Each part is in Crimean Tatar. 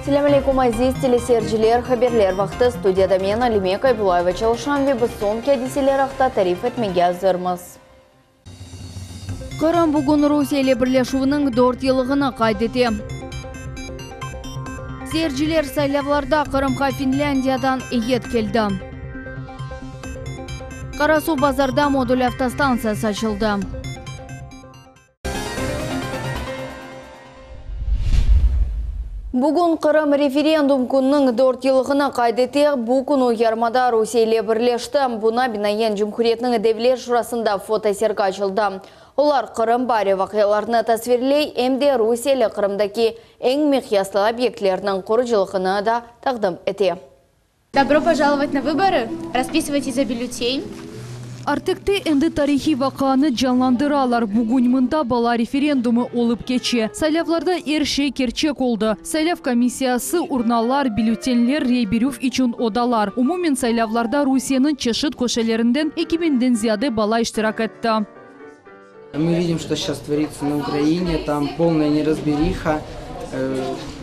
Selâm aleykum, aziz teleseyirciler! Haberler vaqtı. Studiyada men, Alime Kaybulayeva çalışam ve biz soñki adiseler aqta tarif etmege azırmız. Qırım bugün Rusiye ile birleşüviniñ dört yıllığını qayd ete. Seyirciler saylavlarda Qırımğa Finlândiyadan eyyet keldi. Qarasuvbazarda modul avtostantsiyası açıldı. Bugün Qırım referendum kününiñ dört yıllığını qayd ete. Bu künü yarımada Rusiye ile birleşti. Buna binaen Cumhuriyetniñ Devlet Şurasında fotosergi açıldı. Olar Qırım baari vaqialarını tasvirley, em de Rusiye ile Qırımdaki eñ miqyaslı obyektlerniñ qurucılığını da taqdim ete. Dobro požalovat na vıborı! Raspisıvaytes za bülüten. Artekte endi tarihiy vaqıanı canlandıralar. Bugün mında bala referendumı olıp keçe. Saylavlarda er şey kerçek oldı. Saylav komissiyası, urnalar, bülütenler, rey berüv içün odalar. Umumen saylavlarda Rusiyeniñ çeşit köşelerinden eki biñden ziyade bala iştirak etti. Мы видим, что сейчас творится на Украине, там полная неразбериха,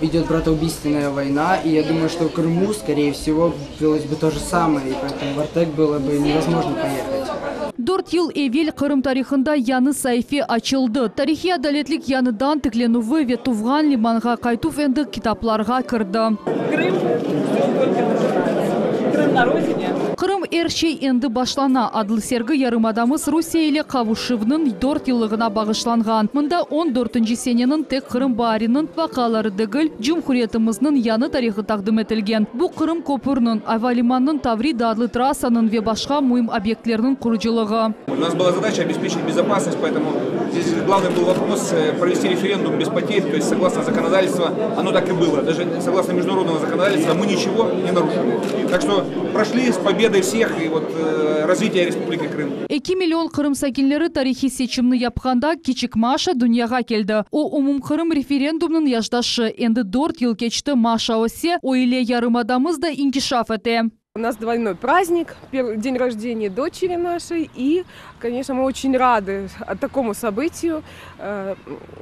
идет братоубийственная война, и я думаю, что в Крыму, скорее всего, велось бы то же самое, и поэтому в Артек было бы невозможно поехать. Dört yıl evel Qırım tarihında yañı saife açıldı. Tarihiy adaletlik yañıdan tiklenüvi ve tuvğan limanğa qaytuv endi kitaplarğa kirdi. Krım, все только начинается. Крым на родине. Qırım, er şey endi başlana adlı sergi yarımadamız Rusiye ile qavuşuvnıñ dört yıllığına bağışlanğan. Mında on dörtünci seneniñ tek Qırım baariniñ vaqiaları degil, cumhuriyetimizniñ yañı tarihı taqdim etilgen. Bu Qırım köpürniñ, avalimannıñ, Tavrida adlı trassanıñ ve başqa müim obyektlerniñ qurucılığı. У нас была задача обеспечить безопасность, поэтому здесь главный был вопрос провести референдум без потерь, то есть согласно законодательству оно так и было. Даже согласно международного законодательства мы ничего не нарушили. Так что прошли с победой всех и вот развитие Республики Крым. Eki million Qırım sakinleri tarihiy seçimni yapqanda kiçik Maşa dünyağa keldi. O, umumqırım referendumnıñ yaşdaşı. Endi dört yıl keçti, Maşa öse, o ile yarımadamız da inkişaf ete. У нас двойной праздник, день рождения дочери нашей, и, конечно, мы очень рады такому событию,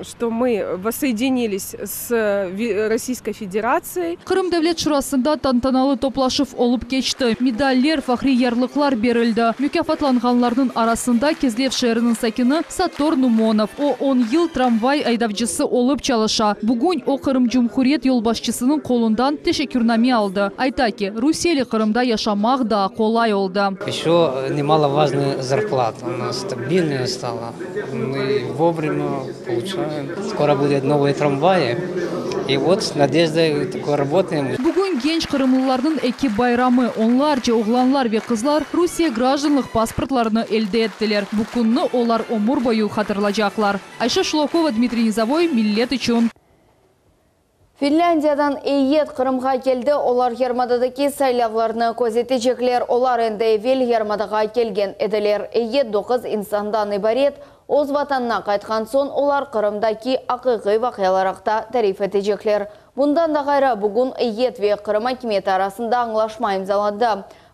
что мы воссоединились с Российской Федерацией. Qırım Devlet Şurasında tantanalı toplaşuv olıp keçti. Medaller, fahriy yarlıqlar berildi. Mukâfatlanğanlarnıñ arasında Kezlev şeeriniñ sakini Sator Numonov. O, on yıl tramvay aydavcısı olıp çalışa. Bugün o, Qırım Cumhuriyet yolbaşçısınıñ qolundan teşekkürname aldı. Ayta ki, Rusiyeli Qırımda yaşamaq daa qolay oldı. Еще немаловажная зарплата у нас стабильная стала. Мы вовремя получаем. Скоро будет новые трамваи. И вот с надеждой такой работаем. Bugün genç qırımlılarnıñ eki bayramı, onlarca oğlanlar ve qızlar Rusiye grajdanlıq pasportlarını elde ettiler. Bu künni olar ömür boyu hatırlacaqlar. Ayşe Şulakova, Dmitriy Nizovoy, Millet içün. Finlândiyadan eyyet Qırımğa keldi, olar yarımadadaki saylavlarnı közetecekler. Olar endi evel yarımadağa kelgen ediler. Eyyet doquz insandan ibaret. Öz vatanına qaytqan soñ olar Qırımdaki aqiqiy vaqialar aqta tarif etecekler. Bundan da ğayrı, bugün eyyet ve Qırım akimiyeti arasında añlaşma imzalandı.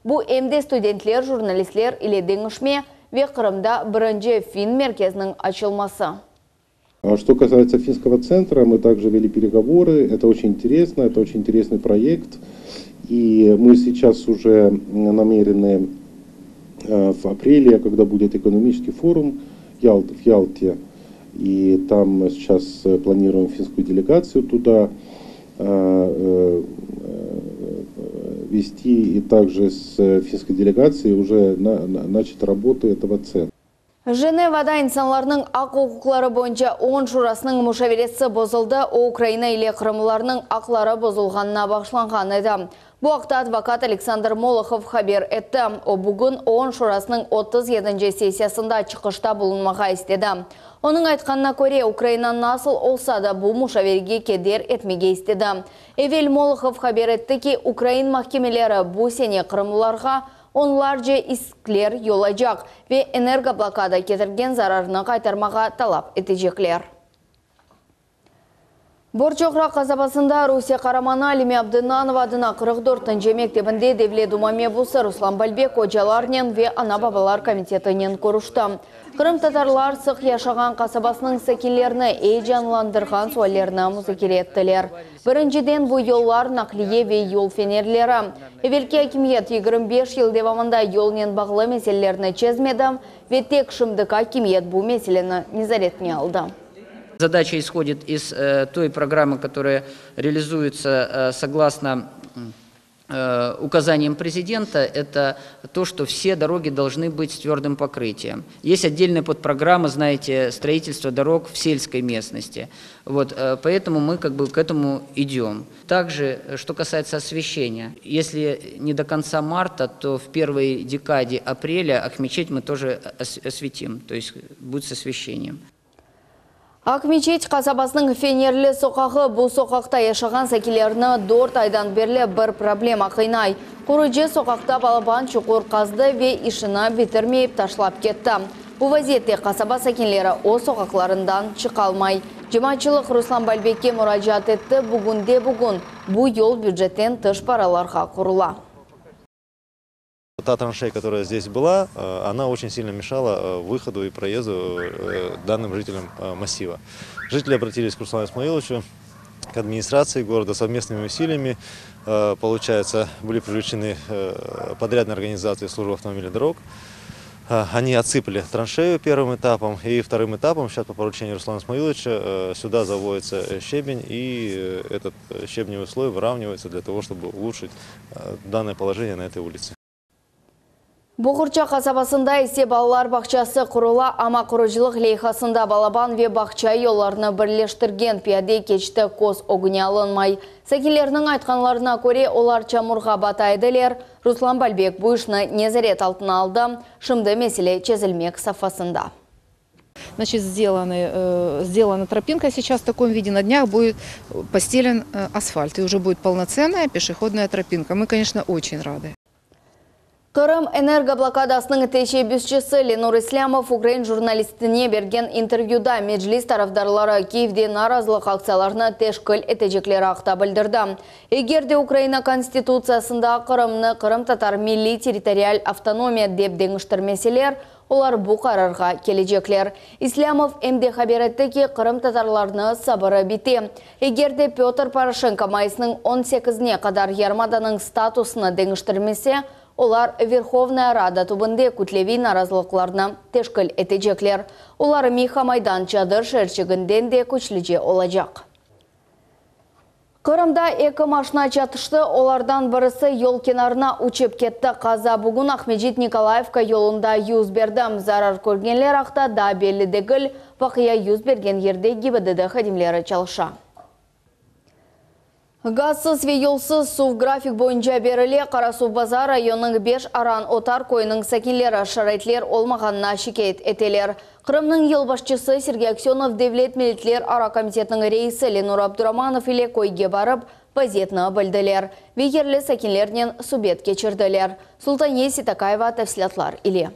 Bu em de studentler, jurnalistler ile deñişme ve Qırımda birinci fin merkeziniñ açılması. А что касается финского центра, мы также вели переговоры. Это очень интересно, это очень интересный проект. И мы сейчас уже намерены в апреле, когда будет экономический форум в Ялте, и там сейчас планируем финскую делегацию туда вести, и также с финской делегацией уже начать работу этого центра. Jenevada insanlarnıñ aq-uquqları boyunca OON Şurasınıñ muşaveresi bozuldı, o Ukraina ile qırımlılarnıñ aqları bozulğanına bağışlanğan edi. Bu aqta advokat Aleksandr Molohov haber etti. O bugün OON Şurasınıñ 37-nci sessiyasında çıqışta bulunmağa istedi. Onıñ aytqanına köre, Ukraina nasıl olsa da bu muşaverege keder etmege istedi. Evel Molohov haber etti ki, ukrain mahkemeleri bu sene qırımlılarğa onlarca iskler yollaycaq ve energoblokada ketirgen zararnı qaytarmağa talap etecekler. Borçoqraq qasabasında Rusiye qaramanı Alime Abdennanova adına 44-nci mektebinde Devlet Duma mebusı Ruslan Balbek ocalarnen ve ana-babalar komitetinen körüşti. Qırımtatarlar sıq yaşağan qasabasınıñ sakinlerini eyecanlandırğan suallerni muzakere ettiler. Birinciden, bu yollar, naqliye ve yol fenerleri. Evelki akimiyet 25 yıl devamında yolnen bağlı meselelerni çezmedi ve tek şimdiki akimiyet bu meseleni nezaretine aldı. Задача исходит из э, той программы, которая реализуется э, согласно э, указаниям президента, это то, что все дороги должны быть с твердым покрытием. Есть отдельная подпрограмма, знаете, строительство дорог в сельской местности. Вот, поэтому мы как бы к этому идем. Также, что касается освещения, если не до конца марта, то в первой декаде апреля Акмечеть мы тоже осветим, то есть будет с освещением. Акмечеть qasabasınıñ fenerli soqağı bu soqaqta yaşağan sakinlerni 4 aydan berli bir problema qıynay. Qurucı soqaqta balaban çuqur qazdı ve işini bitirmeyip taşlap ketti. Bu vaziyette qasaba sakinleri öz soqaqlarından çıqalmay. Cemaatçılıq Ruslan Balbekke muracaat etti. Bugünde bugün bu yol bücetten tış paralarğa qurula. Та траншея, которая здесь была, э, она очень сильно мешала э, выходу и проезду э, данным жителям массива. Жители обратились к Руслану Исмаиловичу, к администрации города совместными усилиями. Получается, были привлечены подрядные организации службы автомобильных дорог. Они отсыпали траншею первым этапом и вторым этапом, сейчас по поручению Руслана Исмаиловича, сюда заводится щебень и этот щебневый слой выравнивается для того, чтобы улучшить данное положение на этой улице. Boğurça qasabasında ise balalar bağçası qurula, amma qurucılıq leyhasında balaban ve bağça yollarını birleştirgen piyade keçiti köz ögüne alınmay. Sakinlerniñ aytqanlarına köre, olar çamurğa bata ediler. Ruslan Balbek bu işni nezaret altına aldı. Şimdi mesele çezilmek safhasında. Значит, сделаны, э, сделана тропинка сейчас в таком виде. На днях будет постелен э, асфальт и уже будет полноценная пешеходная тропинка. Мы, конечно, очень рады. Qırım energoblokadasınıñ teşebbüsçisi Lenur İslâmov ukrain jurnalistine bergen intervyuda Meclis tarafdarları Kiyevde narazılıq aktsiyalarını teşkil etecekleri aqta bildirdi. Eger de Ukraina Konstitutsiyasında Qırımnı qırımtatar milliy territorial avtonomiya dep deñiştirmeseler, olar bu qararğa kelecekler. İslâmov em de haber etti ki, qırımtatarlarnıñ sabırı bite. Eger de Pötr Poroşenko mayısnıñ 18-ne qadar yarımadanıñ statusını deñiştirmese, olar Verhovnaya Rada tübünde kütleviy narazılıqlarnı teşkil etecekler. Olar Miha Maydan çadır şeerçiginden de küçlüce olacaq. Qırımda eki maşina çatıştı, olardan birisi yol kenarına uçıp ketti. Qaza bugün Aqmescit Nikolayevka yolunda yüz berdi. Zarar körgenler aqta daa belli degil, vaqia yüz bergen yerde GİBDD hadimleri çalışa. Gazsız ve yolsız suv grafik boyunca berile Qarasuvbazar rayonınıñ 5 Aran Otar köyüniñ sakinleri şaraitler olmağanına şikâyet eteler. Qırımnıñ yolbaşçısı Sergey Aksenov Devlet milletlerara komitetiniñ reisi Lenur Abduramanov ile köyge barıp vaziyetni bildiler ve yerli sakinlernen subet keçirdiler. Sultaniye Seytakayeva tafsilâtlar ile.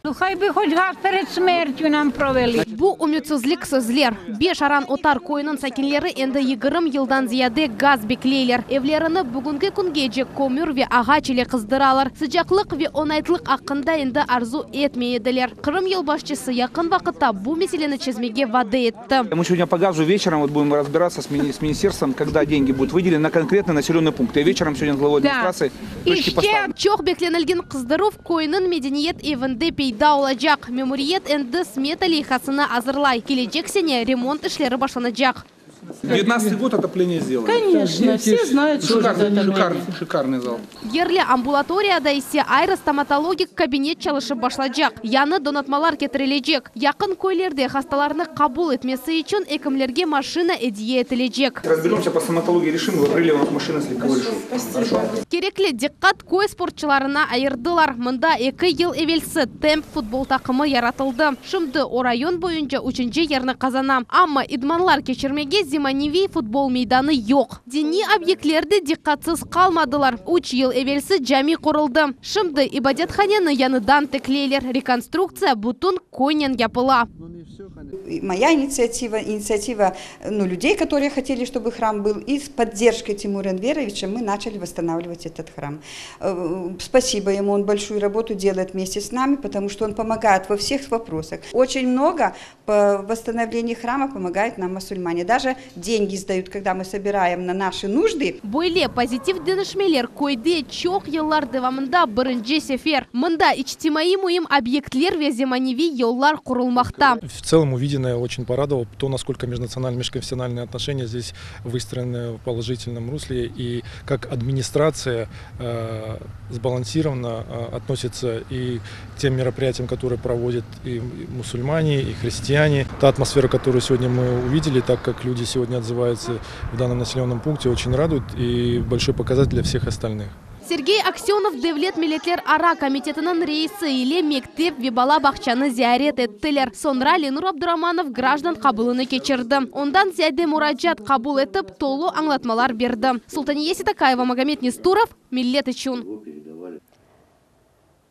Ну, хай би хоч газ перед смертю нам провели. Bu ümütsizlik sözler. 5 Aran Otar köyüniñ sakinleri endi 20 yıldan ziyade gaz bekleyler. Evlerini bugünki küngece kömür ve ağaç ile qızdıralar. Sıcaqlıq ve oñaytlıq aqqında endi arzu etmey ediler. Qırım yolbaşçısı yaqın vaqıtta bu meseleni çezmege vade etti. Мы сегодня по газу вечером вот будем разбираться с, мини- с министерством, когда деньги будут выделены на конкретный населенный пункт. Я вечером сегодня с главой администрации точки поставлю. Çoq beklenilgen qızdıruv köyniñ medeniyet evinde peyda olacaq. Memuriyet endi smeta leyhasını azırlay. Kelecek sene remont işleri başlanacaq. 19 год отопление сделано. Конечно, все знают, что Шикарный, это шикарный, шикарный зал. Yerli ambulatoriyada ise ayrı stomatologik kabinet çalışıp başlaycaq. Yañı donatmalar ketirilecek. Yaqın köylerde hastalarnı qabul etmesi içün ekimlerge maşina ediye etilecek. Разберемся по стоматологии, решим, в апреле у нас машина с легковой решил. Хорошо? Kerekli diqqat köy sportçılarına ayırdılar. Mında 2 yıl evelsi Temp futbol taqımı yaratıldı. Şimdi o rayon boyunca 3 yerni qazana. Amma idmanlar keçirmege zemaneviy futbol meydanı yoq. Diniy obyektler de diqqatsız qalmadılar. Üç yıl evelsi cami quruldı. Şimdi ibadethaneni yañıdan tikleyler, rekonstruktsiya bütün köynen yapıla. Моя инициатива, инициатива ну, людей, которые хотели, чтобы храм был, и с поддержкой Тимура Энверовича мы начали восстанавливать этот храм. Спасибо ему, он большую работу делает вместе с нами, потому что он помогает во всех вопросах. Очень много по восстановлению храма помогают нам мусульмане. Даже деньги сдают, когда мы собираем на наши нужды. Böyle pozitiv deñişmeler köyde çoq yıllar devamında birinci sefer. Mında içtimaiy müim obyektler ve zemaneviy yollar qurulmaqta. В целом увиденное очень порадовало то, насколько межнациональные, межконфессиональные отношения здесь выстроены в положительном русле и как администрация э, сбалансированно э, относится и к тем мероприятиям, которые проводят и мусульмане, и христиане. Та атмосфера, которую сегодня мы увидели, так как люди сегодня отзываются в данном населенном пункте, очень радует и большой показатель для всех остальных. Sergey Aksönov Devlet milletlerara komitetiniñ reisi ile mektep ve bala bağçanı ziyaret ettiler. Soñra Lenur Abduramanov grajdan qabulını keçirdi. Ondan ziyade muracaat qabul etip, tolu añlatmalar berdi. Sultaniye Seytakayeva, Magomed Nesturov, Millet içün.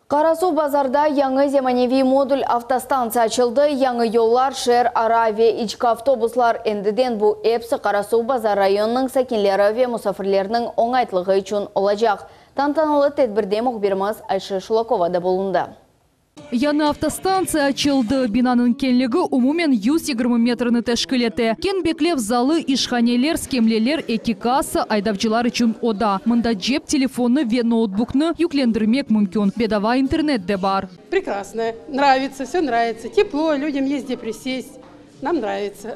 Qarasuvbazarda yañı zemaneviy modul avtostantsiya açıldı, yañı yollar, şeer ara ve içki avtobuslar, endiden bu episi Qarasuvbazar rayonınıñ sakinleri ve musafirleriniñ oñaytlığı içün olacaq. Tantanalı tedbirde mühbirimiz Ayşe Şulakova da bulundı. Yañı avtostantsiya açıldı. Binanıñ keñligi umumen 120 metrni teşkil ete. Keñ beklev zalı, işhaneler, skemleler, eki kassa, aydavcılar içün oda. Mında cep telefonı ve noutbuknı yüklendirmek mümkün. Bedava internet de bar. Прекрасно, нравится, все нравится. Тепло, людям есть где присесть. Нам нравится.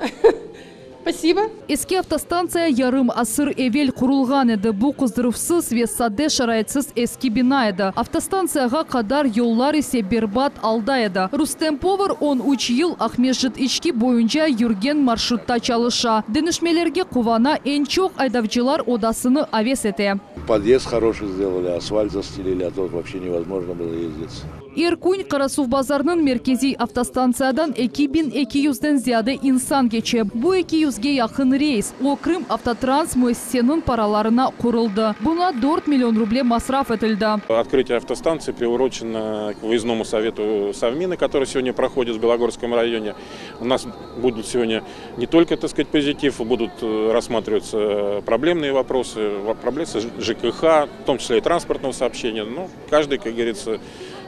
Спасибо. Eski avtostantsiya yarım asır evel qurulğan edi. Bu qızdıruvsız ve sade şaraitsiz eski bina edi. Avtostantsiyağa qadar yollar ise berbat alda edi. Rustem Povar 13 yıl Aqmescit İçki boyunca yürgen marşrutta çalışa. Deñişmelerge quvana, eñ çoq aydavcılar odasını aves ete. Подъезд хороший сделали, асфальт застелили, а то вообще невозможно было ездить. Er kün Qarasuvbazarnıñ merkeziy avtostantsiyadan 2200-den ziyade insan keçe. Bu 200-ge yaqın reys. O, Krım-Avtotrans müessiseniñ paralarına quruldı. Buña 4 million ruble masraf etildi. Открытие автостанции приурочено к выездному совету Совмина, который сегодня проходит в Белогорском районе. У нас будут сегодня не только, так сказать, позитив, будут э, рассматриваться проблемные вопросы, проблемы ЖКХ, в том числе и транспортного сообщения. Ну, каждый, как говорится,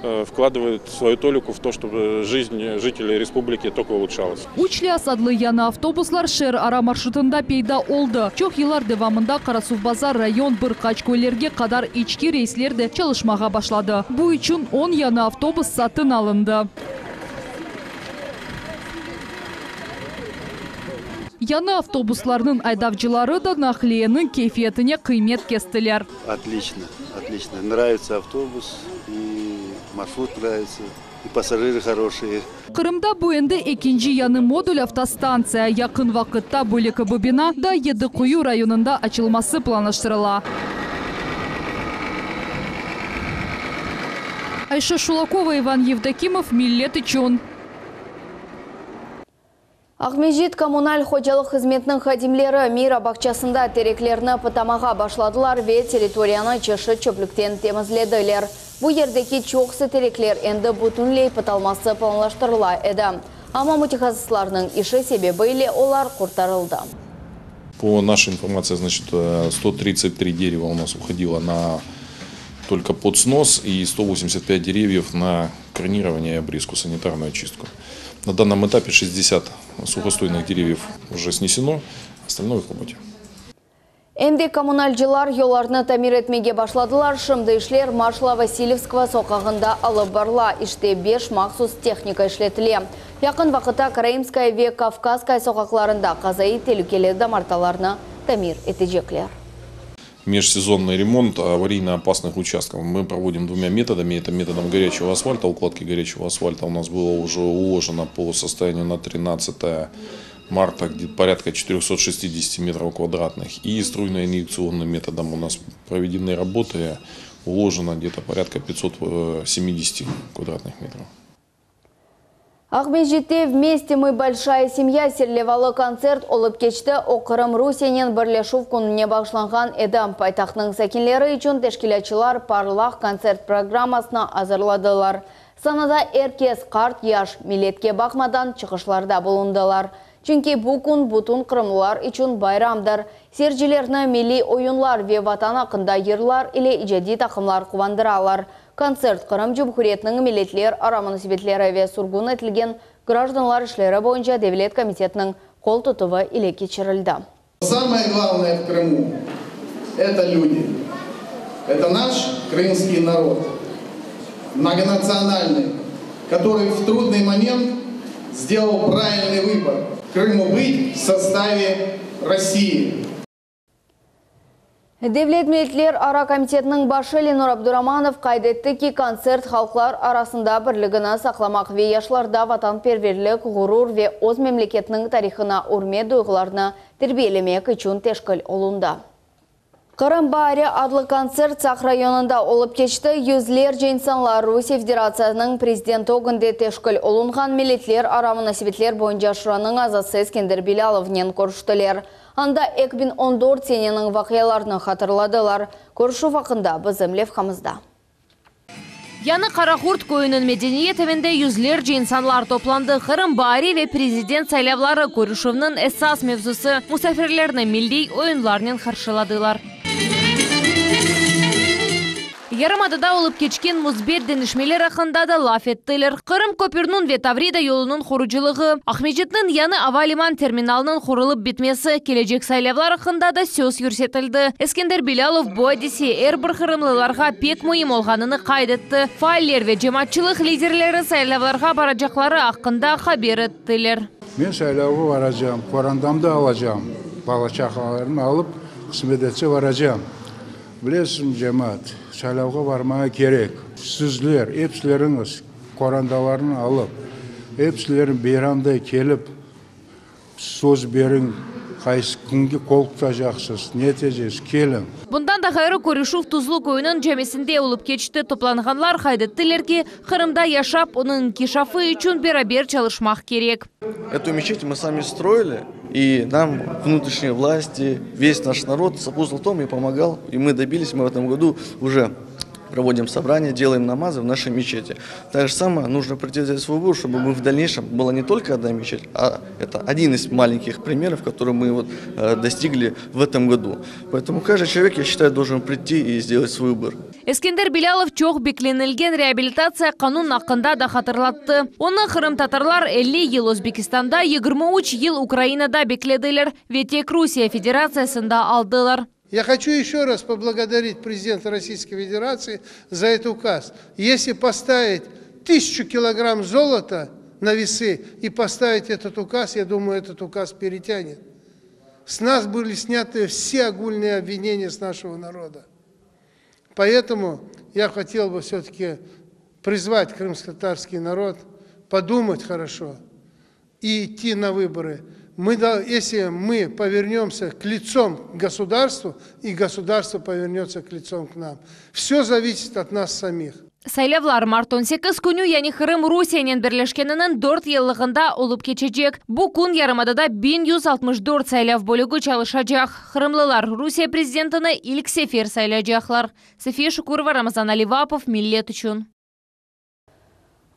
э, вкладывает свою толику в то, чтобы жизнь жителей республики только улучшалась. Üç Lâs adlı yañı avtobuslar şeer ara marşrutında peyda oldı. Çoq yıllar devamında Qarasuvbazar rayon bir qaç köylerge qadar içki reysler de çalışmağa başladı. Bu içün 10 yañı avtobus satın alındı. Yañı avtobuslarnıñ aydavcıları da naqliyeniñ keyfiyetine qıymet kestiler. Отлично, отлично. Нравится автобус, и маршрут нравится, и пассажиры хорошие. Qırımda bu endi ekinci yañı modul avtostantsiya. Yaqın vaqıtta böyle kibi bina da Yedi Quyu rayonında açılması planlaştırıla. Ayşe Şulakova, İvan Yevdokimov, Millet içün. Aqmescit kommunal hocalıq hızmetiniñ hadimleri Mira bağçasında tereklerni pıtamağa başladılar ve territoriyanı çeşit çöplükten temizlediler. Bu yerdeki çoqusı terekler endi bütünley pıtalması planlaştırıla edi. Amma mütehassıslarnıñ işi sebebiyle olar qurtarıldı. По нашей информации, значит, 133 дерева у нас уходило на только под снос и 185 деревьев на кронирование и обрезку, санитарную очистку. На данном этапе 60 сухостойных деревьев уже снесено, остальное в работе. Endi kommunalcılar yollarnı tamir etmege başladılar. Şimdi işler Marşala Vasilevskogo soqağında alıp barıla. İşte 5 mahsus tehnika işletile. Yaqın vaqıtta Karaimskaya ve Kavkazskaya soqaqlarında qazaiy telükeli damartalarnı tamir etecekler. Межсезонный ремонт аварийно опасных участков мы проводим двумя методами. Это методом горячего асфальта, укладки горячего асфальта у нас было уже уложено по состоянию на 13 марта где порядка 460 метров квадратных. И струйно-инъекционным методом у нас проведены работы, уложено где-то порядка 570 квадратных метров. Aqmescitte Vmeste mı bolşaya semya serlevalı kontsert olıp keçti, o Qırım Rusiyenen birleşüv kününe bağışlanğan edi. Paytahtnıñ sakinleri içün teşkilâtçılar parlaq kontsert programmasını azırladılar. Sanada er kes, qart, yaş, milletke baqmadan çıqışlarda bulundılar. Çünki bu kün bütün qırımlılar içün bayramdır. Seyircilerni milliy oyunlar ve Vatan aqqında yırlar ile icadiy taqımlar quvandıralar. Kontsert Qırım Cumhuriyetiniñ milletler ara munasebetleri ve sürgün etilgen grajdanlar işleri boyunca devlet komitetiniñ qol tutuvı ile keçirildi. Самое главное в Крыму, это люди. Это наш крымский народ, многонациональный, который в трудный момент сделал правильный выбор. Крыму быть в составе России. Devlet milletler ara komitetiniñ başı Lenur Abduramanov qayd etti ki, kontsert halqlar arasında birligini saqlamaq ve yaşlarda vatanperverlik, ğurur ve öz memleketiniñ tarihına ürmet duyğularını terbiyelemek içün teşkil olundı. Qırım baari adlı kontsert Saq rayonında olıp keçti. Yüzlerce insanlar Rusiye Federatsiyasınıñ Prezidenti ögünde teşkil olunğan Milletler ara munasebetler boyunca Şuranıñ azası Eskender Bilâlovnen körüştiler. Anda 2014 seneniñ vaqialarını hatırladılar. Körüşüv aqqında bizim levhamızda. Yañı Qaraqurt köyüniñ medeniyet evinde yüzlerce insanlar toplandı. Qırım baari ve prezident saylavları, körüşüvniñ esas mevzusı. Musafirlerni milliy oyunlarnen qarşıladılar. Yarımadada olıp keçken müsbet deñişmeler aqqında da laf ettiler. Qırım köpürniñ ve Tavrida yolunıñ qurucılığı, Aqmescitniñ yañı ava liman terminalınıñ qurulıp bitmesi, kelecek saylavlar aqqında da söz yürsetildi. Eskender Bilâlov bu adise er bir qırımlılarğa pek müim olğanını qayd etti. Faaller ve cemaatçılıq liderleri saylavlarğa baracaqları aqqında haber ettiler. Men saylavğa baracağım, qorantamdı alacağım, bala-çağalarımnı alıp, qısmet etse baracağım. Bilesiñizmi, cemaat, saylavğa barmağa kerek. Sizler, epsileriñiz qorantalarını alıp, epsileriñ beyramday kelip, söz beriñ, qaysı kimge qol tutacaqsız, ne etecesiz, keliñ. Bundan da ğayrı, körüşüv Tuzlu köyüniñ camisinde olıp keçti. Toplanğanlar qayd ettiler ki, Qırımda yaşap, onıñ inkişafı içün beraber çalışmaq kerek. Etu meçet mı sami stroili, i nam vnutrişniye vlasti, ves naş narod soputstvoval tomu i pomogal, i mı dobilis, mı v etom godu uje provodim sobraniya, delayem namazı v našey meçeti. Tak же самое нужно прийти взять свой выбор, чтобы мы в дальнейшем была не только одна мечеть, а это один из маленьких примеров, который мы вот достигли в этом году. Поэтому каждый человек, я считаю, должен прийти и сделать свой выбор. Eskender Bilâlov çoq beklenilgen reabilitatsiya qanun aqqında da hatırlattı. Onı qırımtatarlar 50 yıl Özbekistanda, 23 yıl Ukrainada beklediler ve tek Rusiye Federatsiyasında aldılar. Я хочу еще раз поблагодарить президента Российской Федерации за этот указ. Если поставить тысячу килограмм золота на весы и поставить этот указ, я думаю, этот указ перетянет. С нас были сняты все огульные обвинения с нашего народа. Поэтому я хотел бы все-таки призвать крымско-татарский народ подумать хорошо и идти на выборы. Мы, если мы повернемся к лицом к государству, и государство повернется к лицом к нам. Все зависит от нас самих. Saylavlar mart 18 künü, yani Qırım Rusiyenen birleşkeniniñ 4 yıllığında olıp keçecek. Bu kün yarımadada 1164 saylav bölügi çalışacaq. Qırımlılar Rusiye prezidentini ilk sefer saylaycaqlar. Safiye Şukurova, Ramazan Alivapov, Millet içün.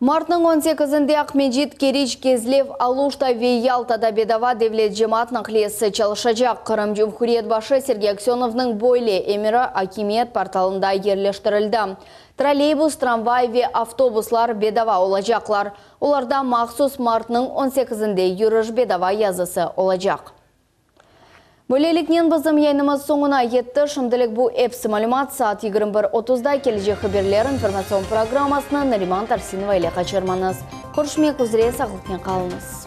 Martnıñ 18-nde Aqmescit, Keriç, Kezlev, Aluşta ve Yaltada bedava devlet cemaat naqliyesi çalışacaq. Qırım Cumhuriyet başı Sergey Aksönovnıñ böyle emiri akimiyet portalında yerleştirildi. Trolleybus, tramvay ve avtobuslar bedava olacaqlar. Olarda mahsus martnıñ 18-nde yürüş bedava yazısı olacaq. Böyleliknen bizim yayınımız soñuna yetti. Şimdilik bu episi malümat saat 21.30-da kelecek haberler informatsion programmasını Nariman Tarsinova ile qaçırmañız. Körüşmek üzre, sağlıqnen qalıñız.